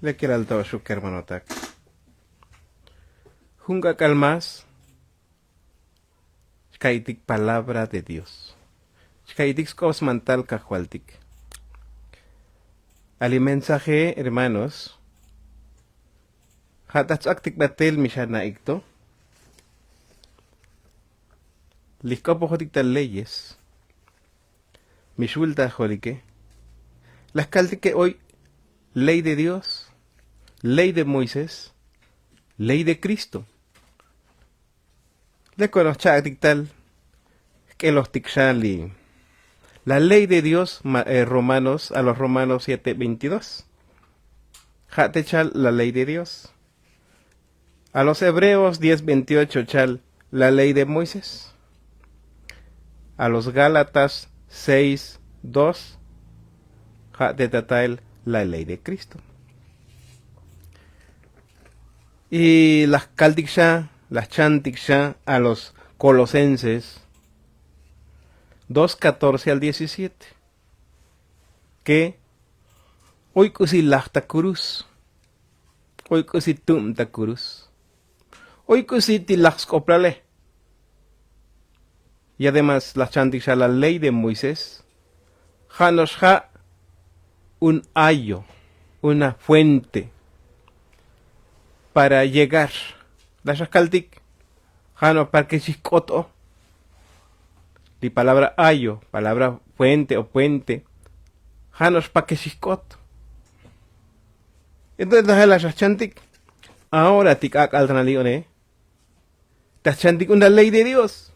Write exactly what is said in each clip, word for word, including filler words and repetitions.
Lekeral to xuk kermanotak. Jun k'ak'al más xka'itik palabra de dios. Xka'itik sk'op smantal kajvaltik. Ali mensaje hermanos, ja' ta ts'aktik batel mi xana'ik to. Li jk'opojotik ta leyes mi xvultajolike. La jkaltike oy ley de dios, ley de moisés, ley de kristo. Lekonoj cha'tik tal jk'elojtik xa li la ley de dios. Romanos a los romanos siete veintidós. Ja' te chal la ley de dios. A los hebreos diez veintiocho chal la ley de moisés. A los gálatas seis dos ja' te tatael la ley de kristo. Y laj kaltik xa laj chantik xa a los kolosenses dos katorce al diecisiete. Ke oy k'usi laj ta kurus, oy k'usi tub ta kurus, oy k'usi ti laj sk'oplale. Y ademas laj chantik xa la ley de moisés ja' no'ox ja' un ayo, una fuente para llegar. Laj xa kaltik ja' no'ox para ke xijk'ot o li palabra ayo, palabra fuente o puente ja' no'ox para ke xijk'ot. Entonces laj xa chantik ahora ti k'ak'al ta nali' one ta chantik un la ley de dios.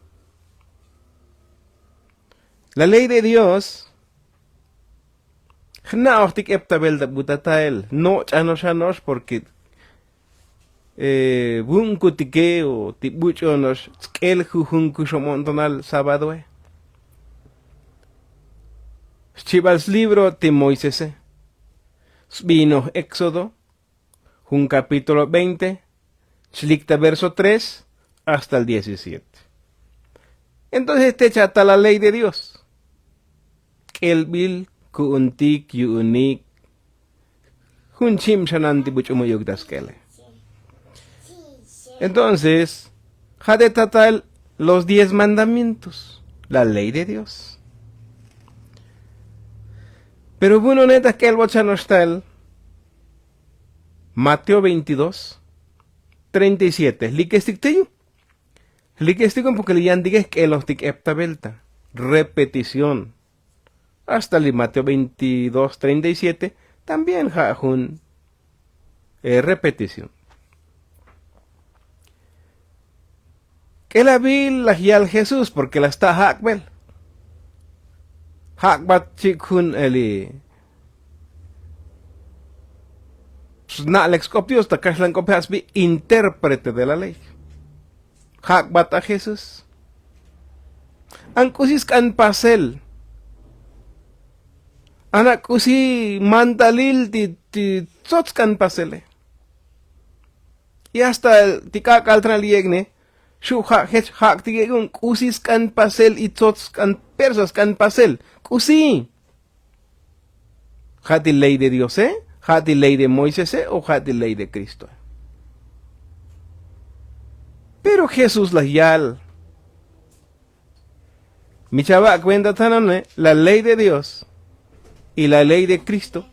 La ley de dios jna'ojtik eptabel ta butatael noch'anoxano'ox porke vu'unkutike o ti buch'ono'ox tsk'el jujun kuxob o'ntonal sábadoe. Xchibal slibro ti moisese sbiinoj éxodo jun kapítulo veinte chlik ta verso tres hasta el diecisiete. Entonces te cha'tal la ley de dios k'elbil ku'untik yu'unik jun chib xanan ti buch'u mu'yuk ta sk'ele. Entonces ja' te tatal los diez mandamientos la ley de dios. Pero vu'un one ta jk'elbot xa noxtal mateo veintidós treinta y siete likestik te yu'. Likestik un porke li yantike jk'elojtik eptabelta repetición. Hasta li mateo veintidós treinta y siete también ja' jun repetición. K'elabil laj yal jesús porke la sta' jak'bel. Jak'bat chik' jun eli sna'lek sk'op dios ta kaxlan k'op ja' sbi intérprete de la ley. Jak'bat a jesús an k'usi sk'an pasel. Ana' k'usi mantalil ti tsots sk'an pasele. Y hasta ti k'ak'al tana' li yek'ne xu' ja' jech jak'tik yek'un k'usi sk'an pasel y tsots sk'an persa sk'an pasel. K'usi ja' ti ley de diose, ja' ti ley de moisese o ja' ti ley de kristoe. Pero jesús laj yal mi chava' kuenta tanone la ley de dios y la ley de kristo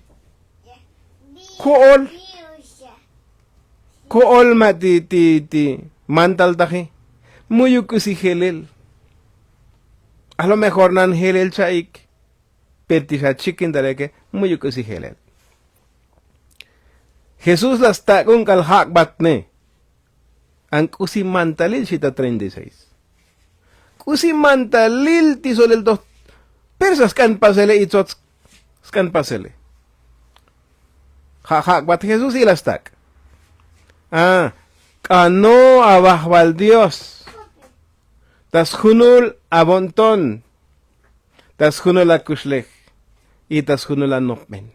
ko'ol. Ko'ol ma' ti ti ti mantaltaji mu'yuk k'usi jelel. A lo mejor nan jelel cha'ik pero ti xa chikintaleke mu'yuk k'usi jelel. Jesús la stak'un k'al jak'batne an k'usi mantalil xita treinta y seis. K'usi mantalil ti solel toj persa sk'an pasele y tsots sk'an pasele. Ja' jak'bat jesús y la stak'. A k'ano' avajval dios ta sjunul avo'nton ta sjunul akuxlej y ta sjunul anopben.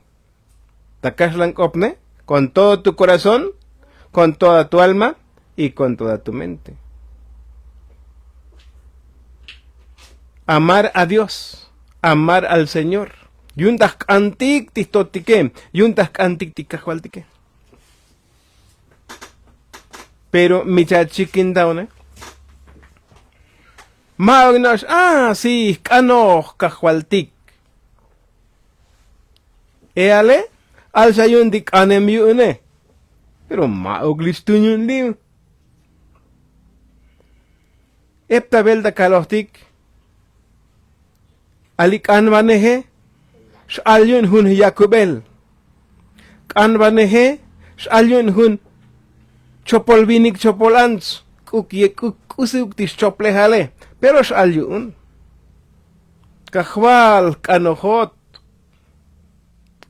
Ta kaxlan k'opne kon todo tu korazón, kon toda tu alma y kon toda tu mente. Amar a dios, amar al señor. Yu'un ta jk'antik ti jtotike, yu'un ta jk'antik ti kajvaltike. Pero mi chachikinta one. Ma'uk no'ox a si jk'anoj kajvaltik. E'ale al xa yu'un ti k'anem yu'une. Pero ma'uk li xtun yu'un li. Ep ta velta kalojtik. Ali k'anvaneje x'al yu'un jun jyakubel. K'anvaneje x'al yu'un jun chopol vinik chopol ants. K'uk ye k'uk k'usi uk ti xchoplejale. Pero x'al yu'un. Kajval jk'anojot.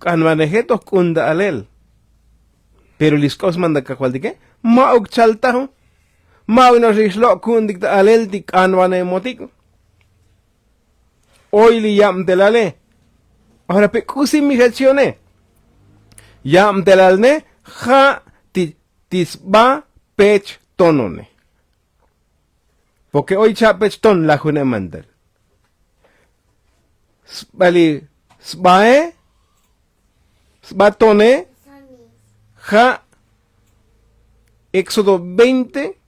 K'anvaneje toj k'un ta alel. Pero li sk'op smanda kajvaltike ma'uk chaltajo. Ma'uk no'ox li xlok' ku'untik ta alel ti k'anvanemotik. Oy li yabtelale. Ahora pe k'usi mi xachione. Yabtelalne ja' ti ti sba pech tonone. Porke oy cha'pech ton lajune mantal. Sbali sbae sba tone ja'. Éxodo veinte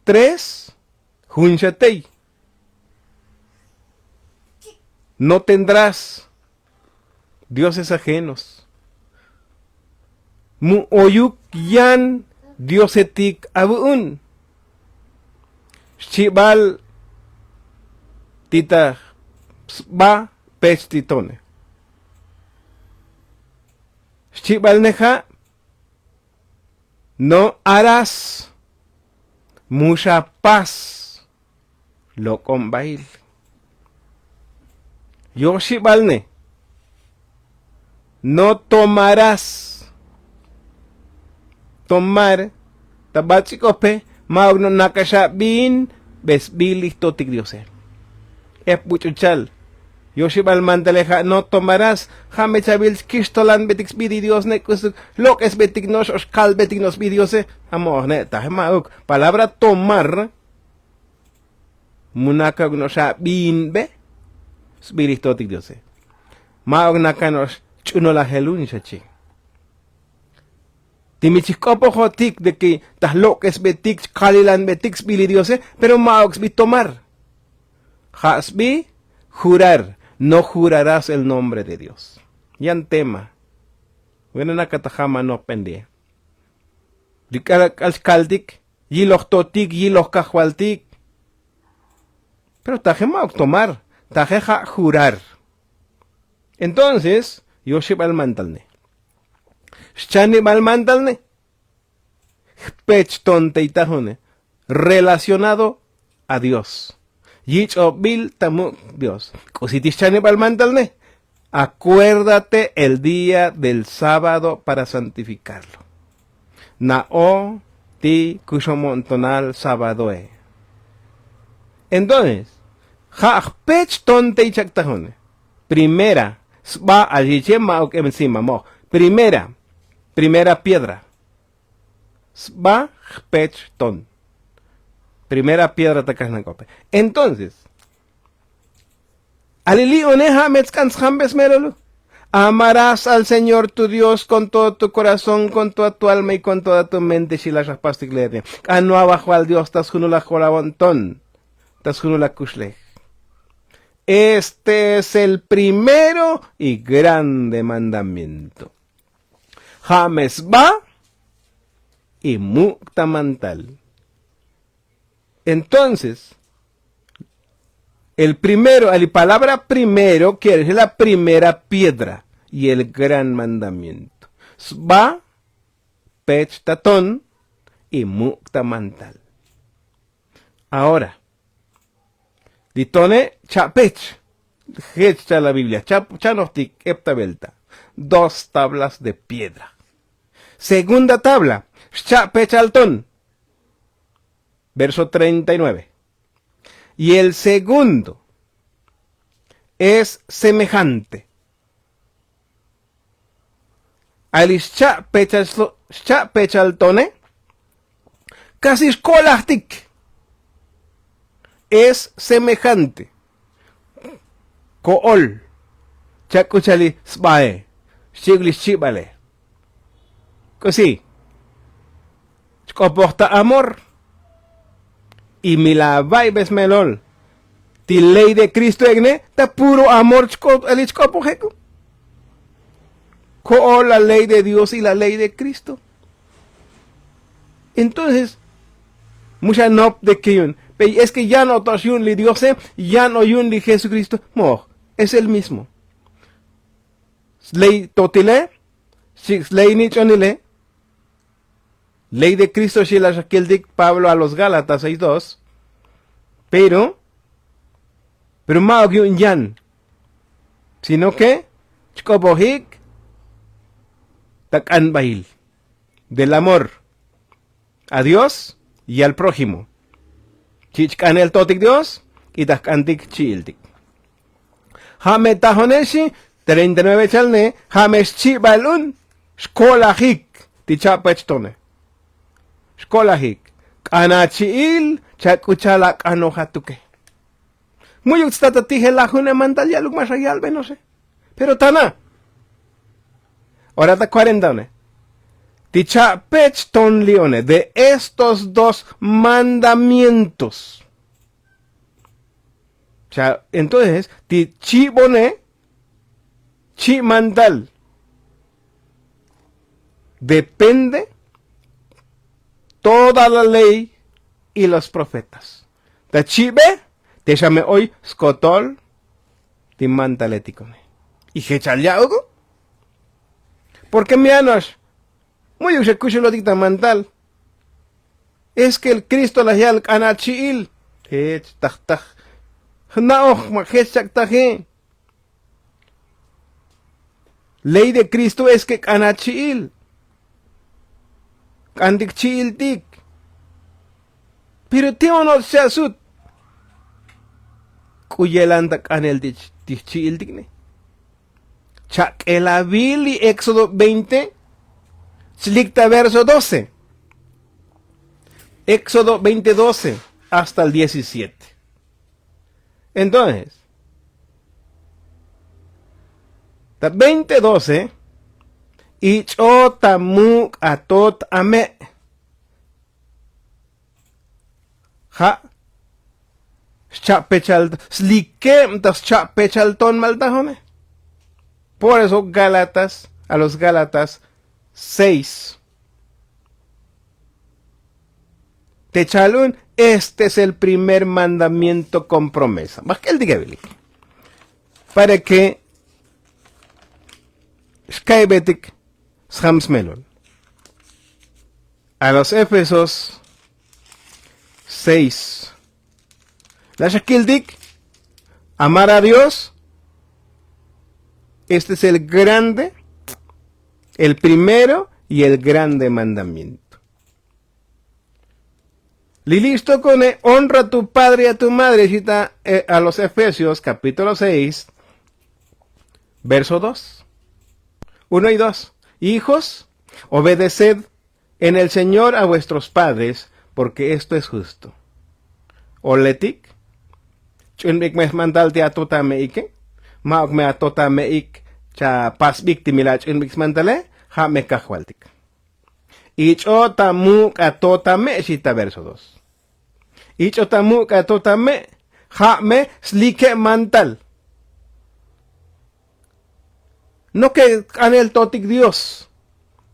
tres. Jun xa tey. No tendrás dioses ajenos. Mu oyuk yan diosetik avu'un. Xchibal ti ta sba pech ti tone. Xchibalne ja' no aras. Mu xa pas. Lok'on bail. Yoxibal ne no tomaras. Tomar ta bats'ikope ma'uk no nakaxa bin be sbil li jtotik diose. Ep buch'uchal yoxibal mantaleja' no tomaras. Ja' me chabil kixtolanbetik sbi ti dios ne k'usuk lok'esbetik no'ox o xkalbetik no'ox sbi diose. Amo'oj ne' taje ma'uk palabra tomar. Mu naka'uk no'ox abinbe sbi li jtotik diose. Ma'uk naka no'ox ch'unolajel un xachi. Ti mi chijk'opojotik de ke ta jlok'esbetik chkalilanbetik sbi li diose. Pero ma'uk sbi tomar. Ja' sbi jurar. No jurarás el nombre de dios. Yan tema. Wena naka ta ja' ma nojpen di'e. Li k'al k'al chkaltik yiloj totik yiloj kajvaltik. Pero taje ma'uk tomar taje ja' jurar. Entonces yoxibal mantalne xchanibal mantalne. Jpech ton tey tajone relacionado a dios. Yich'obil ta muk' dios. K'usi ti xchanibal mantalne. Akuérdate el día del sábado para santifikarlo. Na'o ti kuxomo'ntonal sábadoe. Entonces ja' jpech ton tey chaktajone. Primera sba ayiche ma'uk emsima mo'oj. Primera primera piedra. Sba jpech ton. Primera piedra ta kajnak'ope. Entonces ali li' une ja' me tsk'an tsjambes mero lu. Amarás al señor tu dios kon toda tu korazón kon toda tu alma y kon toda tu mente xi la xa jpastik lerne. K'an no'ab ajval dios ta sjunul ajkolabon ton ta sjunul akuxlej. Este es el primero y grande mandamiento. Ja' me sba y muk' ta mantal. Entonces el primero el palabra primero kiere decir la primera piedra y el gran mandamiento. Sba pech ta ton y muk' ta mantal. Ahora li tone cha'pech jech cha la biblia chanojtik k'ep ta velta. Dos tablas de piedra. Segunda tabla xcha'pech al ton. Verso treinta y nueve. Y el segundo es semejante. Ali xcha'pechal tone kasi xkolajtik. Es semejante. Ko'ol chak'uchali sbae xchi'uk li xchibale. K'usi ch K'opoj ta amor. Y mi la vaybes melol ti ley de kristo ek'ne ta puro amor chk'op eli chk'opojeko. Ko'ol la ley de dios y la ley de kristo. Entonces mu xa nop de ke yu'un pe es ke yan oto'ox yu'un li diose, yan o yu'un li jesukristo. Moj es el mismo. Sley totile, xik' sley nich'onile. Ley de kristo xi la xa kiltik pablo a los gálatas seis dos. Pero pero ma'uk yu'un yan sino ke chk'opojik ta k'anbail del amor a dios y al prójimo. Chi' chk'anel totik dios y ta jk'antik chi'iltik. Ja' me tajonexi treinta y nueve chalne ja' me xchi'bal un xkolajik ti cha'pech tone. Xkolajik k'ana chi'il chak'uchal ak'anojatuke. Mu'yuk tstat atijel lajune mantal ya'luk ma xa yalbenoxe. Pero tana ora ta kuarenta one ti cha'pech ton li'one de estos dos mandamientos. Entonces ti chibone chi'mantal depende toda la ley y los profetas. Ta chibe te xa me oy skotol ti mantaletikone. Y jechal ya'uku porke mi ano'ox mu'yuk xa kuxulotik ta mantal. Es ke el kristo laj ya'al k'ana chi'il jech tajtaj jna'oj ma' jech chak'taje. Ley de kristo es ke k'ana chi'il k'antik chi'iltik. Pero ti' ono'ox cha'sut k'u yelan ta k'anel ti jchi'iltikne. Chak'elabil li éxodo veinte chlik ta verso doce. Éxodo veinte doce hasta el diecisiete. Entonces ta veinte doce ich'o ta muk' atot ame'. Ja' xcha'pechal slikeb ta xcha'pechal ton maltajone. Por eso gálatas a los gálatas seis te chal un este es el primer mandamiento kon promesa bajk'el ti ke bilik. Para ke xka'ybetik sjam smelol a los efesos seis. La xa kiltik amar a dios. Este es el grande el primero y el grande mandamiento. Li li' xtokone honra tu padre y a tu madre xita a los efesios kapítulo seis verso dos. Uno y dos. Hijos, obedeced en el señor a vuestros padres, porke esto es justo. Oletik ch'unbik me jmantal ti atot ame'ike. Ma'uk me atot ame'ik chapasbik ti mi la ch'unbik smantale. Ja' me kajvaltik ich'o ta muk' atot ame' xi ta verso dos. Ich'o ta muk' atot ame' ja' me slike' mantal. Noke k'anel totik dios.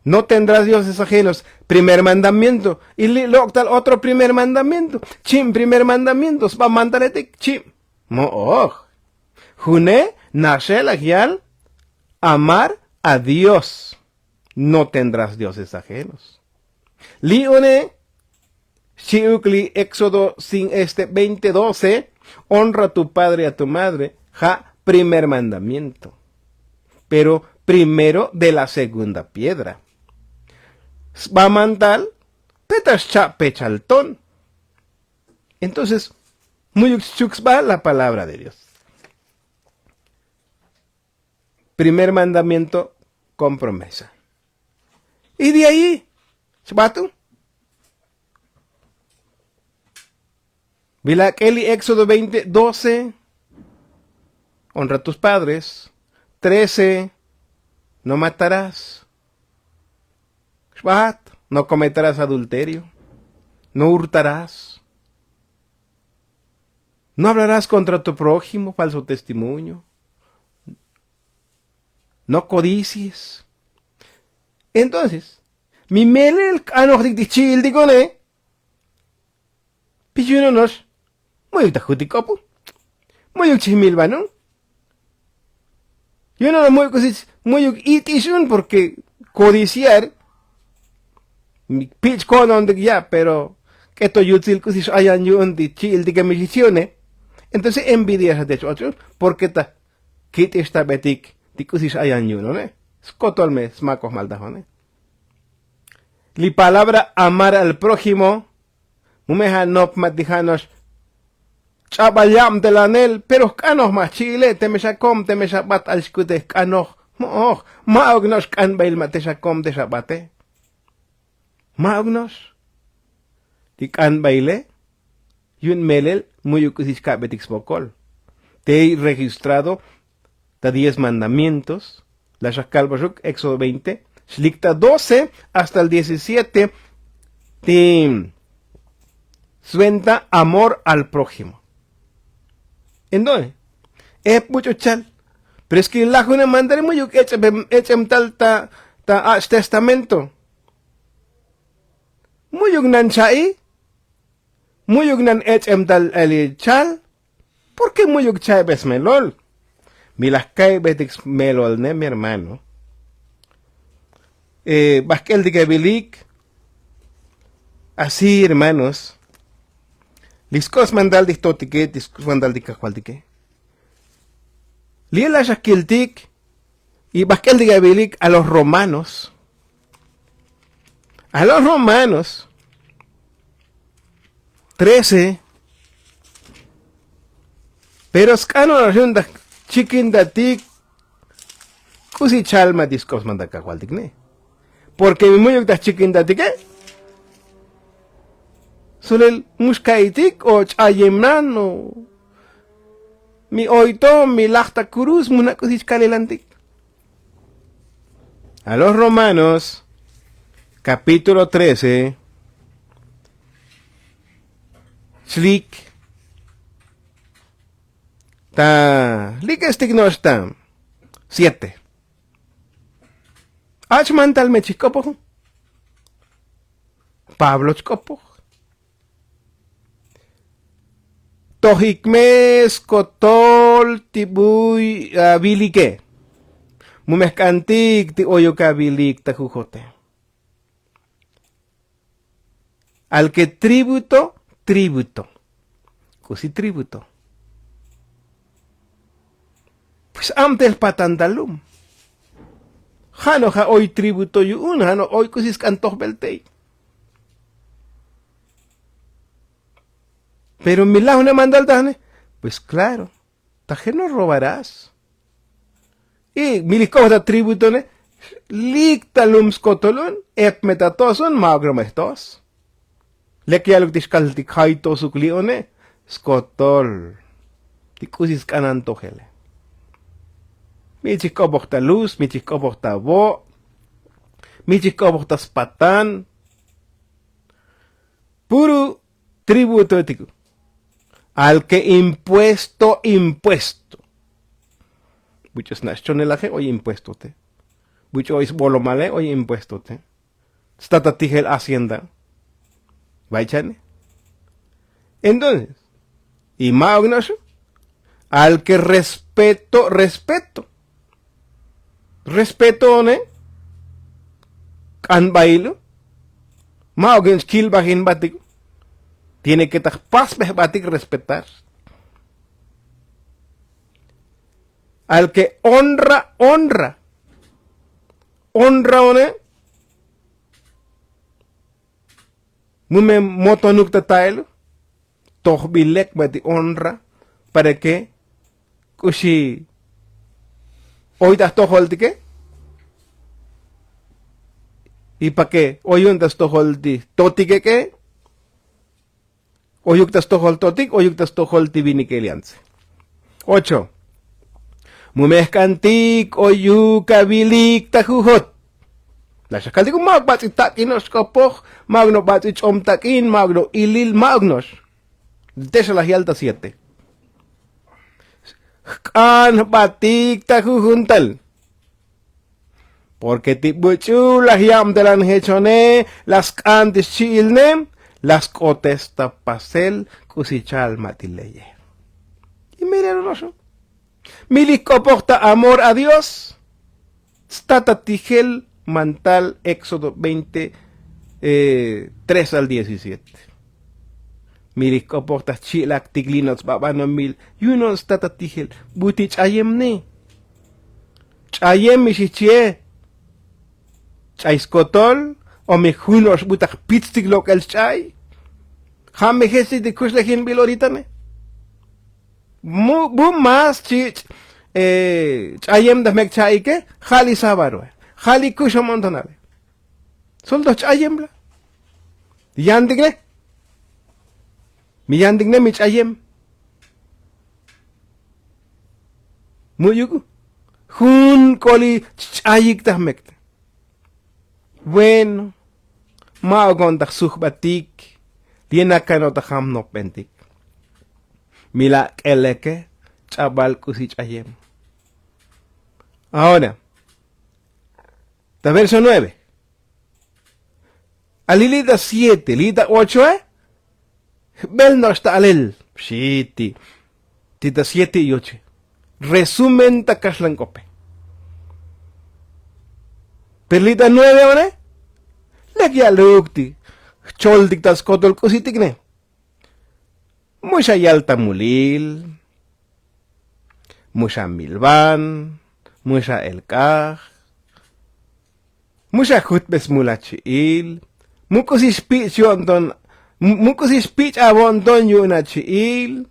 No tendrás dioses ajenos. Primer mandamiento. Y li' lok'tal otro primer mandamiento. Chim primer mandamiento sba mantaletik chim. Mo'oj. June naxel laj yal amar a dios. No tendrás dioses ajenos. Li' one xchi'uk li éxodo sin este veinte doce. Honra tu padre y a tu madre. Ja' primer mandamiento. Pero primero de la segunda piedra sba mantal peta xcha'pechal ton. Entonces mu'yuk xchuk sba la palabra de dios. Primer mandamiento kon promesa. Y de ahi xbatu bila k'eli éxodo veinte doce. Honra tus padres. Trece. No matarás. Xbat. No cometerás adulterio. No hurtarás. No hablarás contra tu prójimo falso testimonio. No codicies. Entonces mi melel k'anojtik ti jchi'iltik one. Pixi yuno no'ox mu'yuk ta jutik k'opon. Mu'yuk chijmilvan un. Yuno no'ox mu'yuk k'usi mu'yuk it'ix un porke kodiciar mi pich' ko'nontik ya' pero k'eto yutsil k'usi x'ayan yu'un ti chi'iltike mi xijchi' une. Entonces envidia xa te x'och un porke ta kit'ixtab'etik ti k'usi x'ayan yu'un one. Skotol me smakojmaltaj one. Li palabra amar al prójimo mu me ja' nop ma' ti ja' no'ox ch'abal yabtelanel pero jk'anoj ma' jchi'ile teme xa kom teme xa b'at al xkute jk'anoj. Mo'oj. Ma'uk no'ox k'anb'ail ma' te xa kom te xa b'ate. Ma'uk no'ox. Ti k'anb'aile yu'un melel mu'yuk k'usi xka'b'etik smokol. Tey registrado ta diez mandamientos. La xajkalboxuk éxodo veinte xlik ta doce hasta el diecisiete. Ti sventa amor al prójimo. Entonces ep buch'u chal pero es ke lajune mandal mu'yuk ech'em tal ta ta ach' testamento. Mu'yuk nan cha'i. Mu'yuk nan ech'em tal el chal. Porke mu'yuk cha'ibej smelol. Mi laj ka'ibejtik smelol ne mi hermano. Bajk'el tik avilik. Así hermanos. Li sk'ot smantal ti jtotike ti sk'ot smantal ti kajvaltike. Li' la xajkiltik. Y bajk'el tik avilik a los romanos. A los romanos trece. Pero sk'an oración ta jchikintatik k'usi chal ma' ti sk'op smantal kajvaltik ne. Porke mi mu'yuk ta jchikintatike solel mu xka'itik o ch'ayemnan o mi oy to mi laj ta kurus mu na' k'usi chkalelantik. A los romanos kapítulo trece. Chlik ta lik'estik no'ox ta siete. Ach' mantal me chijk'opoj. Pablo chk'opoj. Tojik me skotol ti buy avilike. Mu me jk'antik ti oyuk avilik ta jujote. Alke tributo tributo. K'usi tributo. Pues abtel patan ta lum. Ja' no ja' oy tributo yu'un ja' no oy k'usi sk'an tojbel tey. Pero mi laj une mandal tajne. Pues klaro. Taje no robarás. Y mi lij k'oj ta tributone lik ta lum skotol un. Ep me ta tos un ma'uk no me jtos. Lek ya'luk ti xkaltik jay tosuk li' une skotol ti k'usi sk'anan tojele. Mi chijk'opoj ta luz mi chijk'opoj ta vo'. Mi chijk'opoj ta spatan. Puru tributoetiko. Al ke impuesto impuesto. Buch'u sna' xchonelaje oy impuestote. Buch'u oy sbolomale oy impuestote. Sta ta tijel hacienda. Vaychane. Entonces y ma'uk no'oxo. Al ke respeto respeto. Respetoone. K'anbailo. Ma'uk in xkilbajinbatik. Tiene ke ta jpasbejbatik respetar. Al ke honra honra. Honra one. Mu me motonuk ta ta'elo. Tojbil lek ba ti honra. Para ke k'uxi oy ta jtojoltike. Y pa ke oyun ta stojol ti totike ke. Oyuk ta stojol totik oyuk ta stojol ti vinik eliantse. Ocho. Mu me jk'antik oyuk avilik ta jujot. La xakaltik ma' ok bats'i tak'ino'ox xk'opoj, ma' ok no bats'i ch'om tak'in, ma' ok no ilil, ma' ok no'ox. Te xa laj yal ta siete. Jk'an jbatik ta jujun tal. Porke ti buch'u laj yabtelan jech one, la sk'an ti xchi'il ne, la sk'otes ta pasel k'usi cha'al ma' ti leye. Y mire no'oxo, mi li jk'opoj ta amor a dios. Sta ta tijel mantal éxodo veinte, tres al diecisiete. Mi li jk'opoj ta jchi'laktik li no'ox sba banomil, yu'un no'ox sta ta tijel. Bu ti ch'ayem ne. Ch'ayem mi xijchie. Ch'ay skotol. O mi jun no'ox bu ta jpitztik lok'el xch'ay. Ja' mi jech ti ti kuxlejinbil orita ne. Bu más chich' ch'ayem ta jmek cha'ike. Ja' li sábaroe. Ja' li kuxom ontonale. Sol toj ch'ayem la. Yantik ne. Mi yantik ne mi ch'ayem. Mu'yuk jun k'oli ch'ayik ta jmek te. Bueno. Ma' ok on ta jsujbatik. Li nakano' ta jam nopbentik. Mi la k'eleke ch'abal k'usi ch'ayem. Ahora ta verso nueve. Ali li ta siete li ta ochoe. Jbel no'ox ta alel. Xi ti ti ta siete y ocho. Resumen ta kaxlan k'ope. Pero li ta nueve one. Lek ya'luk ti jcholtik ta skotol k'usitik ne. Mu xa yal ta mulil. Mu xa milvan. Mu xa elk'aj. Mu xa jutbes mul achi'il. Mu k'usi xpich' yo'nton. Mu k'usi xpich' avo'nton yu'un achi'il.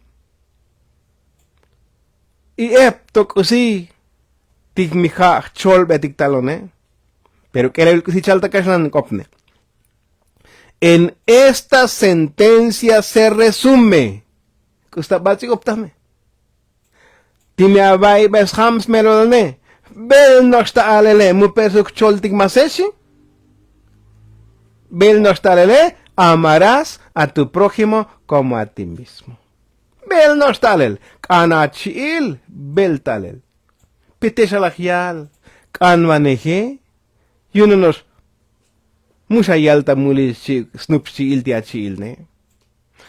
Y ep to k'usi tik mi ja' jcholbetik talone. Pero k'elevil k'usi chal ta kaxlan k'opne. En esta sentencia se resume. K'usi ta bats'i k'optajne. Ti mi ava'ibe sjam smelolone. Bel no'ox ta alele mu persuk jcholtik masexi. Bel no'ox ta alele. Amarás a tu prójimo komo a ti mismo. Bel no'ox ta alel. K'an achi'il. Bel ta alel. Pite xa laj yal. K'an vaneje. Yu'un no'ox mu xa yal ta mulil xchi' snup xchi'il ti achi'il ne.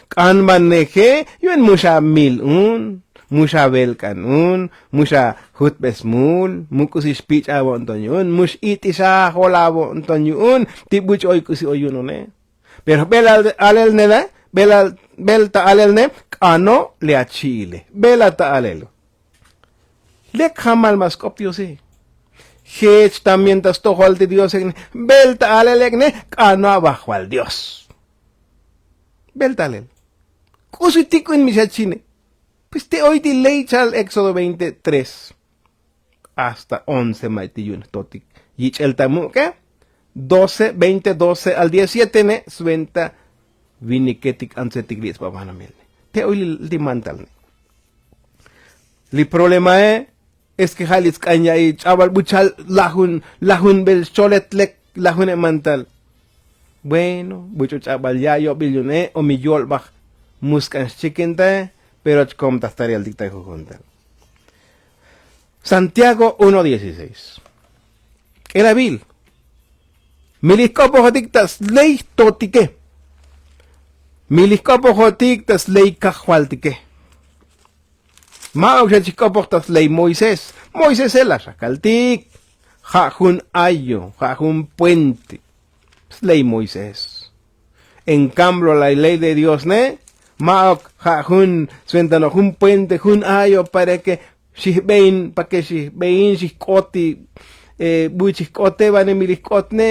K'an vaneje. Yu'un mu xa mil un. Mu xa velk'an un. Mu xa jutbes mul. Mu k'usi xpich' avo'nton yu'un mu x'it'ixaj olavo'nton yu'un. Ti buch' oy k'usi oy yu'un one. Pero jbel alel ne la. Bel ta alel ne. K'ano' li achi'ile bel a ta alel. Lek jamal ma' sk'op diose. Jech también ta stojol ti dios ek' ne. Bel ta alel ek' ne. K'ano' avajval dios. Bel ta alel. K'usi tik'un mi xa chine. Pues te oy ti ley chal éxodo veinte tres hasta once ma' ti yu'un jtotik. Yich'el ta muk'e. Doce veinte doce al diecisiete ne sventa. Viniketik antsetik li' sba banomil ne. Te oy li mantal ne. Li problemae. Es ke ja' li tsk'an ya'i ch'abal buchal lajun lajun bel xcholet lek lajun e mantal. Bueno buch'u ch'abal ya' yobil yu'un e o mi yolbaj. Mu sk'an xchikintae. Pero chkom ta jtareltik ta jujuntal. Santiago uno dieciseis. K'elabil. Mi li jk'opojotik ta sley jtotike. Mi li jk'opojotik ta sley kajvaltike. Ma'uk xa chijk'opoj ta sley moisés. Moisés e la xakaltik. Ja' jun ayo ja' jun puente. Sley moisés. En kamblo la ley de dios ne. Ma'uk ja' jun sventano' jun puente jun ayo para ke xijbein para ke xijbein xijk'oti. Bu chijk'ote vanemil ijk'ot ne.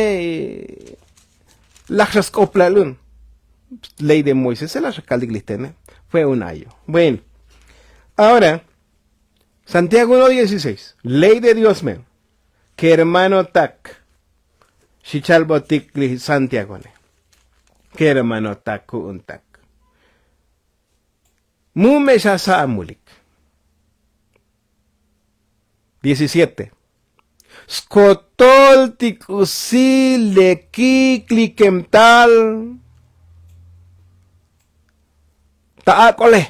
Laj xa sk'oplal un. Ley de moisés e la xakaltik li jtene. Fue un ayo. Bueno. Ahora santiago uno dieciseis ley de dios me. Kermanotak. Xichalbotik li santiagone. Kermanotak ku'untak. Mu me xa sa'amulik. Diecisiete. skotol ti k'usi lekik likemtal ta ak'ole.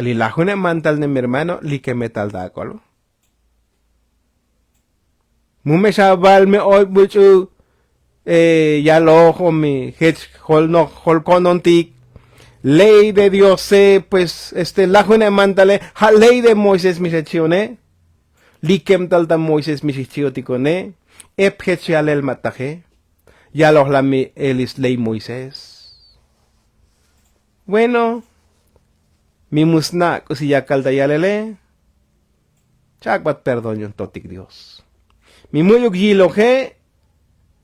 Li lajune' mantal ne mi hermano likemetal ta ak'olo. Mu me xa val me oy buch'u yaloj o mi jech jolnoj jolko'nontik ley de diose, pues este lajune' mantale ja' ley de moisés mi xa chi'one. Likemtal ta moisés mi xijchi'otikone. Ep jech yalel ma' taje. Yaloj la mi elis ley moisés. Bueno, mi mu sna' k'usi yakal ta yalele. Chak'bat perdón yu'un totik dios. Mi mu'yuk yiloje.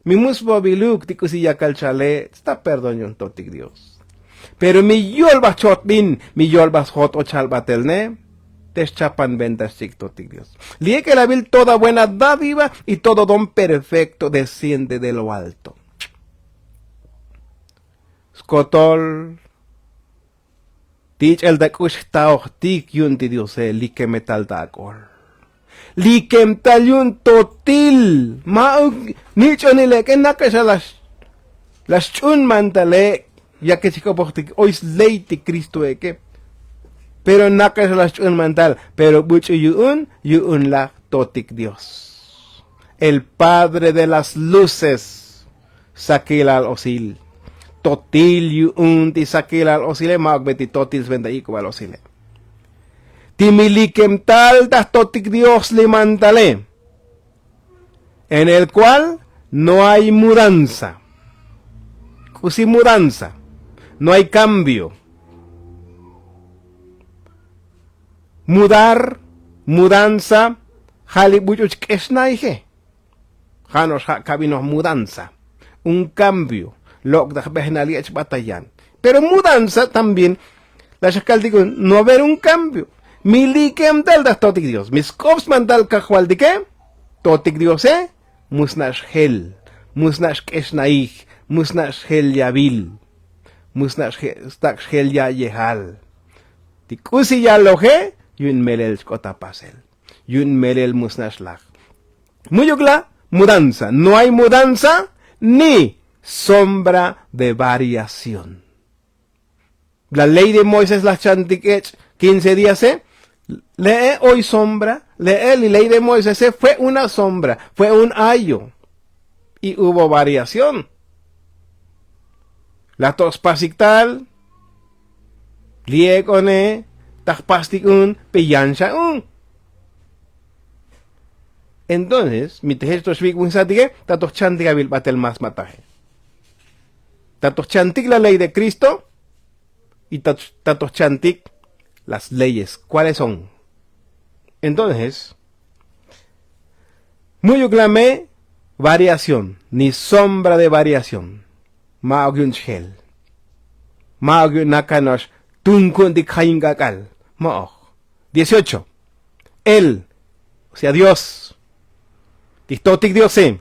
Mi mu svobiluk ti k'usi yakal chale sta perdón yu'un totik dios. Pero mi yolbaj chotbin mi yolbaj sjot o chal batel ne. Te xchapan venta xchik' totik dios. Li' ek'el avil toda buena dádiva y todo don perfekto desciende de lo alto. Skotol ti ich'el ta k'ux jtaojtik yu'un ti diose likemetal ta ak'ol. Likemetal yu'un totil. Ma'uk nich'onil ek'e nakaxa la xch'un mantal ek' ya ke chik'opojtik oy sley ti kristo ek'e. Pero nakaxa la xch'un mantal pero buch'u yu'un yu'un laj totik dios, el padre de las luces. Sakilal osil. Totil yu'un ti sakilal osile ma'ok be ti totil sventa ik'ubal osile. Ti mi likem tal ta jtotik dios li mantale, en el kual no hay mudanza. K'usi mudanza? No hay kambio. Mudar, mudanza ja' li buch'u chk'exnaije. Ja' no'ox ja' kabinoj mudanza, un kambio. Lok' ta jbejnal yech batayan. Pero mudanza también la xakaltik un no haber un kambio. Mi likem tal ta jtotik dios mi sk'op smantal kajvaltike. Totik diose mu sna' xjel, mu sna' xk'exnaij, mu sna' xjel yavil, mu sna' xtak' xjel ya'yejal. Ti k'usi yaloje yu'un melel xk'ot ta pasel. Yu'un melel mu sna' xlaj. Mu'yuk la mudanza no hay mudanza ni sombra de variación. La ley de moisés laj chantik ech' quince díase. Le'e oy sombra le'e li ley de moisese fue una sombra, fue un ayo. Y hubo variación. La to' spasik tal li ek'one ta jpastik un pe yan xa un. Entonces mi te jech to xvik'bun satike ta to jchantik avil batel más ma' taje. Ta to jchantik la ley de kristo y ta to jchantik las leyes kuales son? Entonces mu'yuk la me variación ni sombra de variación. Ma'ok yu'un chjel. Ma'ok yu'un nakano'ox tunku'untik jayin k'ak'al. Ma'oj. Dieciocho. El, o sea dios, ti jtotik diose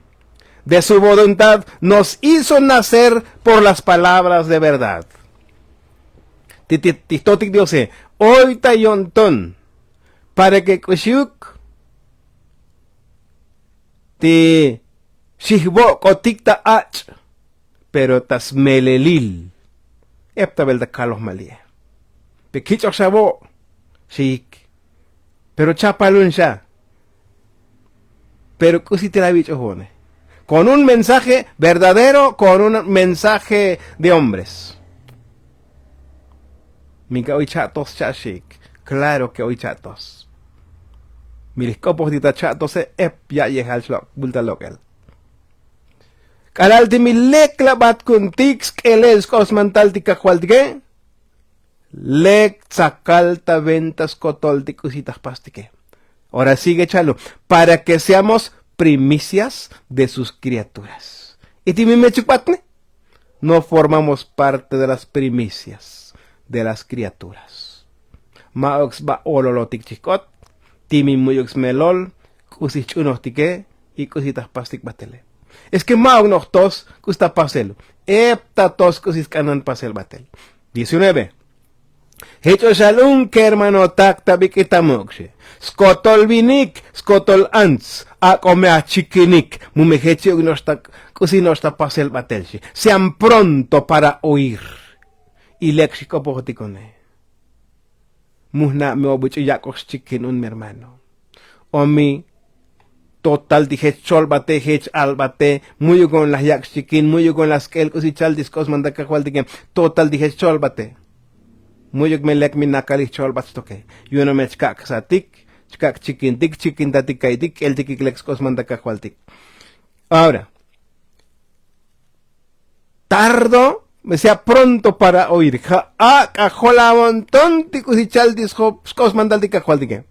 de su voluntad nos hizo nacer por las palabras de verdad. Ti jtotik diose oy ta yo'nton para ke k'uxiuk ti xijvok'otik ta ach'. Pero ta smelelil ep ta bel ta kaloj mali'e. Pe kich'oj xa vo' xiik. Pero chapalun xa. Pero k'usi ti la vich'oj vo'one? Kon un mensaje verdadero kon un mensaje de hombres. Minka' oy cha'tos cha'xik. Klaro ke oy cha'tos. Mi li jk'opojtik ta cha'tose ep ya'yejal chlo' bulta lok'el. K'alal ti mi lek la bat ku'untik sk'elel sk'op smantal ti kajvaltike. Lek tsakal ta venta skotol ti k'usi ta jpastike. Ora sigue chalo para ke seamos primicias de sus kriaturas. Y ti mi mechuk batne no formamos parte de las primicias de las kriaturas. Ma'uk sba ololotik chijk'ot ti mi mu'yuk smelol k'usi jch'unojtike y k'usi ta jpastik batele. Es ke ma'uk no'oj tos k'usi ta pasel ep ta tos k'usi sk'anan pasel batel. Diecinueve. Jech o xal un kermanotak ta bik'ita muk' xi. Skotol vinik skotol ants ak'o me achikinik mu me jechi'uk no'ox ta k'usi no'ox ta pasel batel xi. Sean pronto para oir. Y lek xi k'opojotik one. Mu jna' mi obuch'u yak'oj xchikin un mi hermano. O mi total ti jech cholbate jech albate mu'yuk on laj yak' xchikin mu'yuk on laj sk'el k'usi chal ti sk'osman ta kajvaltike. Total ti jech cholbate mu'yuk me lek mi nakalij cholbat xtoke. Yu'un o me chkak' ksatik chkak' chikintik chikintatik ka'iytik k'eltikik lek sk'osman ta kajvaltik. Ahora tardo me sea pronto para oir ja' ak'a jolamonton ti k'usi chal ti sk'osman tal ti kajvaltike.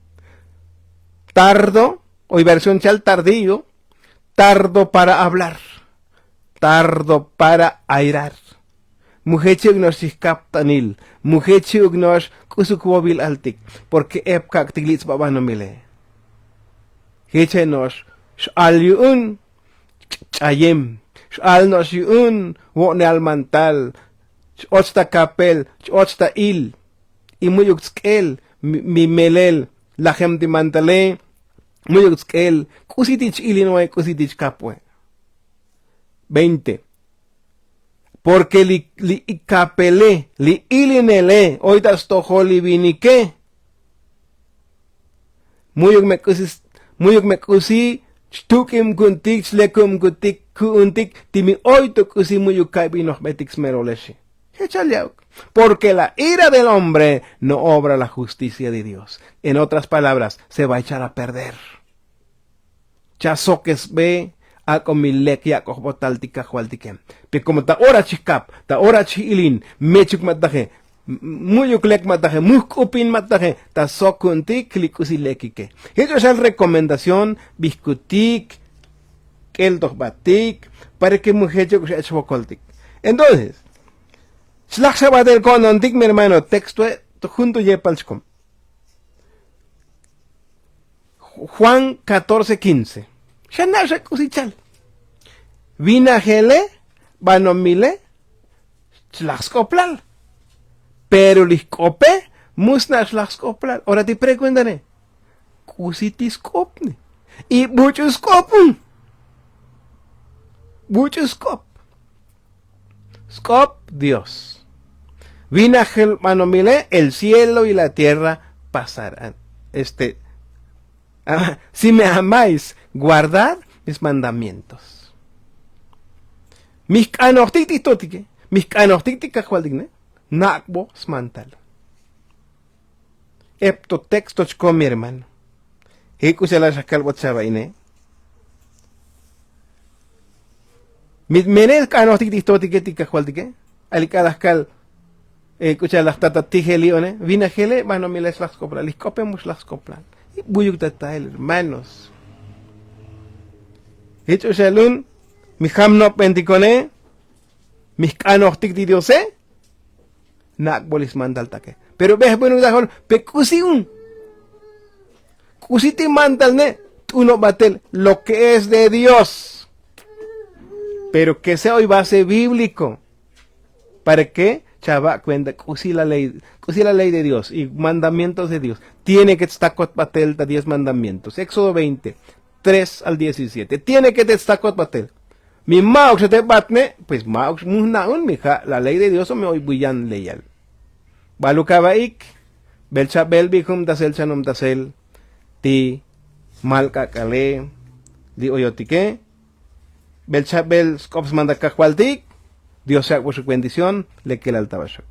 Tardo oy versión chal tardillo. Tardo para hablar. Tardo para airar. Mu jechi'uk no'ox chijkaptanil mu jechi'uk no'ox k'usuk vobil altik. Porke ep kak'tik lits'ba banomile. Jeche no'ox x'al yu'un ch'ayem x'al no'ox yu'un vo'neal mantal. Ch-och ta kapel ch-och ta il. Y mu'yuk tsk'el mi melel lajem ti mantale. Mu'yuk tsk'el k'usi ti ch-ilin oe k'usi ti chkap oe. Veinte. Porke li li ikapele li ilinele oy ta stojol li vinike. Mu'yuk me k'usi mu'yuk me k'usi chtuk'ibku'untik chlekubku'untik ku'untik ti mi oy to k'usi mu'yuk ka'ibinojbetik smerole xi. Jechal ya'uk. Porke la ira del hombre no obra la justicia de dios. En otras palabras se va echar a perder. Chasokesbe ak'o mi lek yak'ojbotal ti kajvaltike. Pe komo ta ora chijkap ta ora chijilin mechuk ma taje mu'yuk lek ma taje mujk'upin ma taje ta sok ku'untik li k'usi lekike. Jech o xal rekomendación bijkutik k'eltojbatik para ke mu jechuk x'ech vokoltik. Entonces chlaj xa batel ko'nontik mi hermano textoe to jun to yepal chkom. Juan catorce quince. Xa na' xa k'usi chal vinajele banomile chlaj sk'oplal. Pero li jk'ope mu sna' xlaj sk'oplal ora ti preguntane. K'usi ti sk'opne? Y buch'u sk'op un buch'u sk'op. Sk'op dios. Vinajel banomile el cielo y la tierra pasarán. Este si me amais guardar mis mandamientos. Mi jk'anojtik ti jtotike mi jk'anojtik ti kajvaltik ne nak'bo smantal. Ep to texto chkom mi hermano. Jek' k'usi ala' xajkalbot chava'ine. Mi mene' jk'anojtik ti jtotike ti kajvaltike. Ali k'alajkal k'u cha' laj tata tijeli one vinajele' banomile' xlaj sk'oplal li jk'ope mu xlaj sk'oplal. Buyuk tatael hermanos. Jech o xalun mi jam nopbentik one mi jk'anojtik ti diose. Nak'bol li smantal take pero bejbunuk ta jol pe k'usi un. K'usi ti mantal ne t'unob batel lo ke es de dios. Pero ke sea oy base bíbliko para ke chava' kuenta k'usi la ley de dios y mandamientos de dios. Tiene ke tstakot batel ta diez mandamientos éxodo veinte tres al diecisiete tiene ke te tstakot batel. Mi ma'uk xa te batne pues ma'uk mu jna'un mi ja' la ley de dios o mi oy buyan leyal. Baluk avaik bel chabel bi jumtasel chanumtasel ti mal k'ak'ale li oyotike. Bel chabel sk'op sman ta kajvaltik. Dios xak'boxuk bendición. Lekelal ta vaxuk.